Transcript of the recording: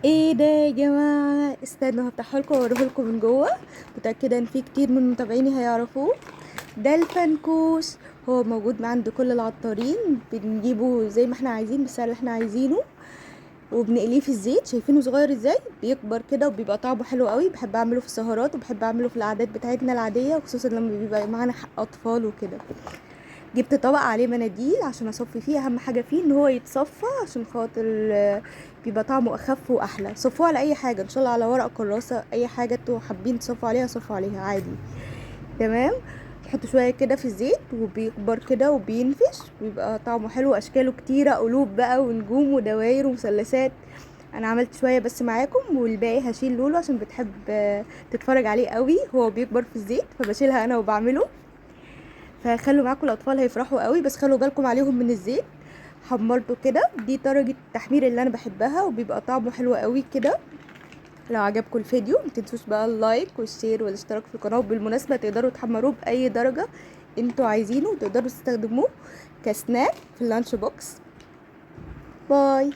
ايه ده يا جماعة؟ استنوا هفتحه لكم واوريه لكم من جوه. متأكدة ان في كتير من متابعيني هيعرفوه. ده الفنكوش، هو موجود عند كل العطارين، بنجيبه زي ما احنا عايزين بالسعر اللي احنا عايزينه، وبنقليه في الزيت. شايفينه صغير ازاي؟ بيكبر كده وبيبقى طعمه حلو قوي. بحب اعمله في السهرات وبحب اعمله في القعدات بتاعتنا العادية، وخصوصا لما بيبقى معانا اطفال وكده. جبت طبق عليه مناديل عشان اصفي فيه. اهم حاجة فيه ان هو يتصفى عشان خاطر بيبقى طعمه اخف واحلى. صفوه على اي حاجة ان شاء الله، على ورق كراسة، اي حاجة انتوا حابين تصفوا عليها صفوا عليها عادي. تمام. تحطوا شوية كده في الزيت وبيكبر كده وبينفش، بيبقى طعمه حلو. اشكاله كتيرة، قلوب بقى ونجوم ودواير ومثلثات. انا عملت شوية بس معاكم، والباقي هشيل لولو عشان بتحب تتفرج عليه قوي. هو بيكبر في الزيت فبشيلها انا وبعمله. فخلوا معاكم الاطفال هيفرحوا قوي، بس خلوا بالكم عليهم من الزيت. حمرته كده، دي درجه التحمير اللي انا بحبها، وبيبقى طعمه حلو قوي كده. لو عجبكم الفيديو متنسوش بقى ال like وال share والاشتراك في القناة. وبالمناسبة تقدروا تحمروه باي درجه انتوا عايزينه، وتقدروا تستخدموه كسناك في ال lunch box. bye.